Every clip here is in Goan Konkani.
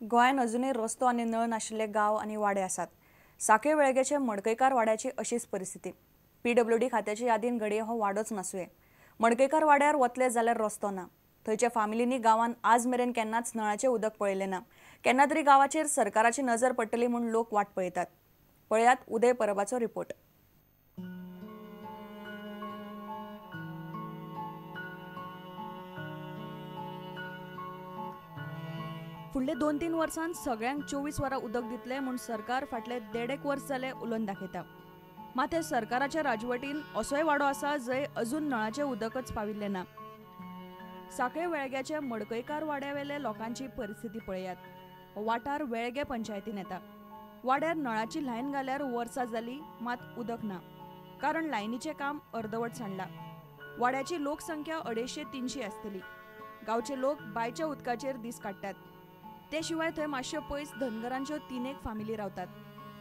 गोंयांत अजुनूय रस्तो आनी नळ नाशिल्ले गांव आनी वाडे आसात. साखळे वेळगेचे मडकयकार वाड्याची अशीच परिस्थिती. पीडब्ल्यूडी खात्याच्या यादीन घडये हो वाडोच नासुये. मडकयकार वाड्यार वतले जाल्यार रस्तो ना. थंयच्या फामिलींनी गांवांत आज मेरेन केन्नाच नळाचें उदक पळयलें ना. केन्ना तरी गांवाचेर सरकाराची नजर पडटली म्हूण लोक वाट पळयतात. पळयात उदय परबाचो रिपोर्ट. फुडले 2-3 वर्सांत सगळ्यांक 24 वरां उदक दितले म्हूण सरकार फाटले 1.5 वर्स जाले उलोवन दाखयता. मात हे सरकाराच्या राजवटीन असोय वाडो आसा जंय अजून नळाचें उदकच पाविल्लें ना. साखळे वेळग्याचे मडकयकार वाड्यावेले लोकांची परिस्थिती पळयात. वाठार वेळगे पंचायतीन येता. वाड्यार नळाची लायन घाल्यार वर्सां जाली, मात उदक ना, कारण लायनीचें काम अर्दवट सांडलां. वाड्याची लोकसंख्या 250-300 आसतली. गांवचे लोक बांयच्या उदकाचेर दीस काडटात. ते शिवाय थंय मातशे पयस धनगरांच्यो 3 फामिली रावतात.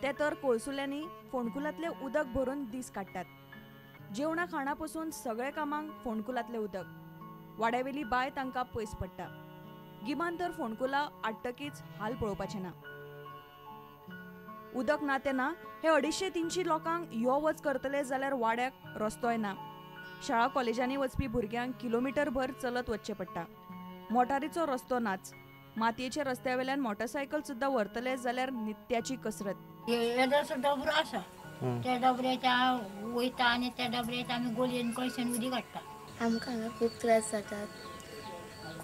ते तर कोळसुल्यांनी फोंडकुलांतलें उदक भरून दीस काडटात. जेवणा खाणा पसून सगळे कामांक फोंडकुलांतलें उदक. वाड्यावेली बांय तांकां पयस पडटा. गिमान तर फोंडकुलां आडटकीच हाल पळोवपाचे ना. उदक ना ते ना, हे 250-300 लोकांक यो वच करतले जाल्यार वाड्याक रस्तोय ना. शाळा कॉलेजांनी वचपी भुरग्यांक किलोमिटरभर चलत वचचें पडटा. मोटारीचो रस्तो नाच. मातयेच्या रस्त्यावेल्यान मोटरसायकल सुद्दां व्हरतले जाल्यार नित्याची कसरत. येदोसो डबरो आसा, त्या डबऱ्याच्या वयता आनी त्या डबऱ्याच्या आमी गोलयेन कळशेन उदीक हाडटा. आमकां हांगा खूब त्रास जातात,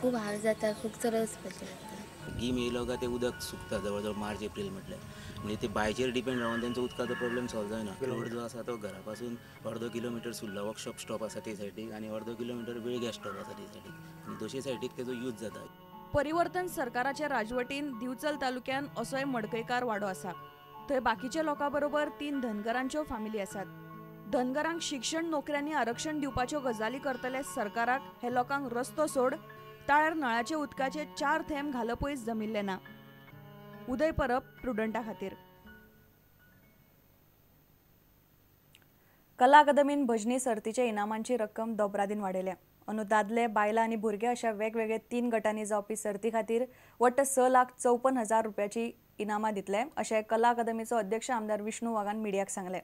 खूब हाल जाता, खूब चलत वचपाचें लागता. गीम येयलो काय ते उदक सुकता जवळ जवळ मार्च एप्रील म्हटल्यार, म्हणजे ते बांयचेर डिपेंड रावन तेंचो उदकाचो प्रॉब्लेम सॉल्व जायना. रोड जो आसा तो घरा पासून अर्दो किलोमिटर सुर्ला वर्कशॉप स्टॉप आसा ते सायडीक आनी अर्दो किलोमिटर वेळग्या स्टॉप आसा ते सायडीक, आनी दोशी सायडीक तेजो यूज जाता. परिवर्तन सरकाराच्या राजवटीन दिवचल तालुक्यान असोय मडकयकार वाडो आसा. थंय बाकीच्या लोकां बरोबर 3 धनगरांच्यो फामिली आसात. धनगरांक शिक्षण, नोकऱ्यांनी आरक्षण दिवपाच्यो गजाली करतले सरकाराक हे लोकांक रस्तो सोड, ताळ्यार नळाचे उदकाचे 4 थेंब घालपय जमिल्ले ना. उदय परब, प्रुडंटा खातीर. कला अकादमीन भजनी सर्तीच्या इनामांची रक्कम दोबरादीन वाडयल्या. अंदू दादले, बायलां आनी भुरगे अशा वेगवेगळे 3 गटांनी जावपी सर्ती खातीर वट्ट 6,54,000 रुपयाची इनामां दितले अशें कला अकादमीचो अध्यक्ष आमदार विष्णू वाघान मिडियाक सांगलें.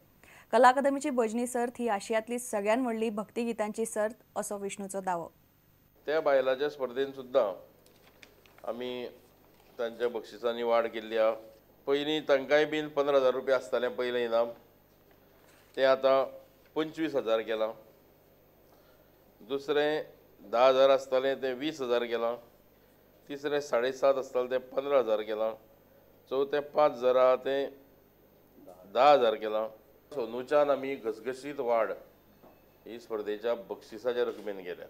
कला अकादमीची भजनी सर्त ही आशियांतली सगळ्यात व्हडली भक्तिगितांची सर्त असो विष्णूचो दावो. त्या बायलांच्या स्पर्धेन सुद्दां आमी तांच्या बक्षिसांनी वाड केल्ली आहा. पयलीं तांकांय बीन 15,000 रुपया आसतालें पयलें इनाम, तें आतां 25,000 केलां. दुसरें 10,000 आसतालें तें 20,000 केलां. तिसरें 7.5 आसतालें तें 15,000 केलां. चवथें 5,000 आहा तें 10,000 केलां. अंदूच्यान आमी घसघशीत वाड ही स्पर्धेच्या बक्षिसाच्या रकमेन केल्या.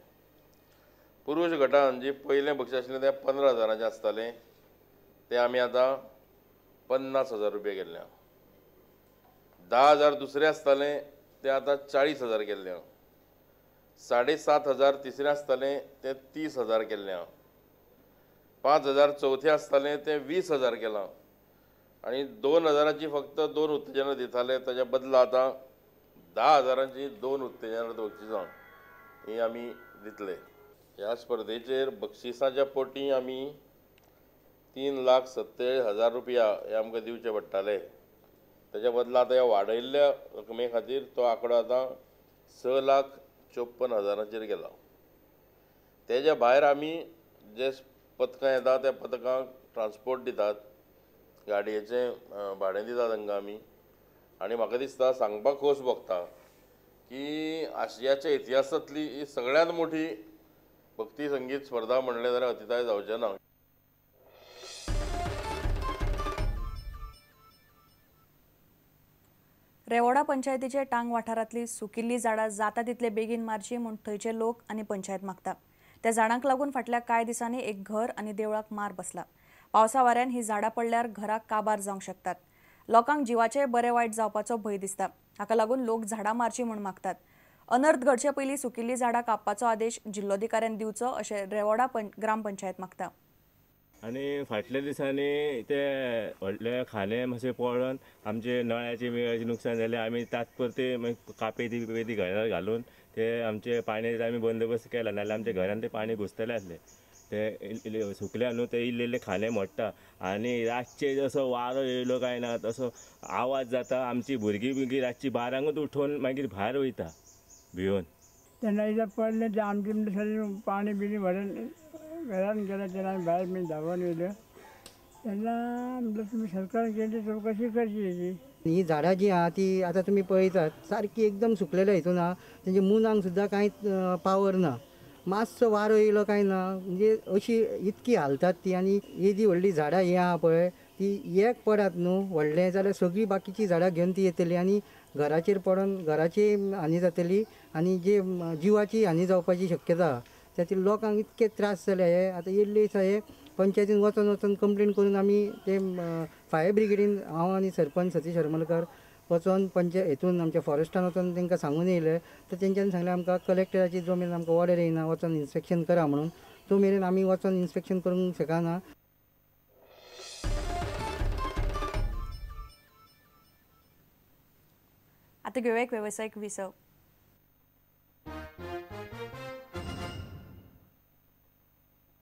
पुरुश गटान जे पयलें बक्षीस आशिल्लें तें 15,000 आसतालें, तें आमी आतां 50,000 रुपया केल्लें. 10,000 दुसरें आसतालें तें आतां 40,000 केल्लें. 7,500 तिसरें आसतालें तें 30,000 केल्लें. 5,000 चवथें आसतालें तें 20,000 केलां. आनी 2,000 फक्त 2 उत्तेजनां दिताले, ताच्या बदला आतां 10,000 2 उत्तेजनां बक्षिसां ही आमी दितले. ह्या स्पर्धेचेर बक्षिसाच्या पोटी आमी 3,47,000 रुपया हे आमकां दिवचे पडटाले, ताच्या बदला आतां ह्या वाडयल्ल्या रकमे खातीर तो आंकडो आतां 6,54,000 गेला. तेज्या भायर आमी जे पथकां येता त्या पथकांक ट्रान्सपोर्ट दितात, गाडयेचें भाडें दितात तांकां आमी. आनी म्हाका दिसता सांगपाक खोस भोगता की आशियाच्या इतिहासांतली ही सगळ्यांत मोठी भक्ती संगीत स्पर्धा म्हणलें जाल्यार अतिताय जावचें ना. रेवोडा पंचायतीच्या टांग वाठारांतली सुकिल्ली झाडां जाता तितले बेगीन मारची म्हूण थंयचे लोक आनी पंचायत मागता. त्या झाडांक लागून फाटल्या कांय दिसांनी एक घर आनी देवळाक मार बसला. पावसा वाऱ्यान ही झाडां पडल्यार घराक काबार जावंक शकतात. लोकांक जिवाचे बरे वायट जावपाचो भंय दिसता. हाका लागून लोक झाडां मारची म्हूण मागतात. अनर्थ घडचे पयलीं सुकिल्ली झाडां कापपाचो आदेश जिल्लोधिकाऱ्यान दिवचो अशें रेवोडा ग्रामपंचायत मागता. आनी फाटल्या दिसांनी ते व्हडले खांदे मातशे पडून आमचे नळ्याचे बिळ्याचें नुकसान जालें. आमी तात्पुरते मागीर कापेती बिपेती घरान घालून ते आमचे पाणी आमी बंदोबस्त केला, नाजाल्यार आमच्या घरान ते पाणी घुसतलें आसलें. ते सुकल्या न्हू ते इल्ले इल्ले खांदे मोडटा आनी रातचे जसो वारो येयलो काय ना तसो आवाज जाता. आमची भुरगीं बिरगीं रातची 12ंकूच उठून मागीर भायर वयता भिवन. तेन्ना एकदां पडलें तें आमचें म्हणटा पाणी बिणी व्हरून घरान गेलें तेन्ना आमी भायर बी धांवून येयल्यो तेन्ना म्हणल्यार तुमी सरकारान केली चवकशी करची हेजी. ही झाडां जी आहा ती आतां तुमी पळयतात सारकी एकदम सुकलेल्या हितून आहा, तेंच्या मुनांक सुद्दां कांय पावर ना, मातसो वारो येयलो काय ना म्हणजे अशी इतकी हालतात ती. आनी येदी व्हडली झाडां ही आहा पळय ती एक पडात न्हू व्हडलें जाल्यार सगळीं बाकीचीं झाडां घेवन ती येतली आनी घराचेर पडोन घराची हानी जातली आनी जे जिवाची हानी जावपाची शक्यता आहा. त्या लोकांक इतके त्रास जाले हे आतां येयल्ले दिसा हे पंचायतीन वचोन वचोन कंप्लेन करून आमी ते फायर ब्रिगेडीन हांव आनी सरपंच सतीश हरमलकर वचोन पंचायत हेतून आमच्या फॉरेस्टान वचोन तांकां सांगून येयले. तर तेंच्यांनी सांगलें आमकां कलेक्टराची जो मेरेन आमकां ऑर्डर येयना वचोन इन्स्पेक्शन करा म्हणून, तो मेरेन आमी वचोन इन्स्पेक्शन करूंक शकना. आतां घेवया एक वेवसायीक विसव.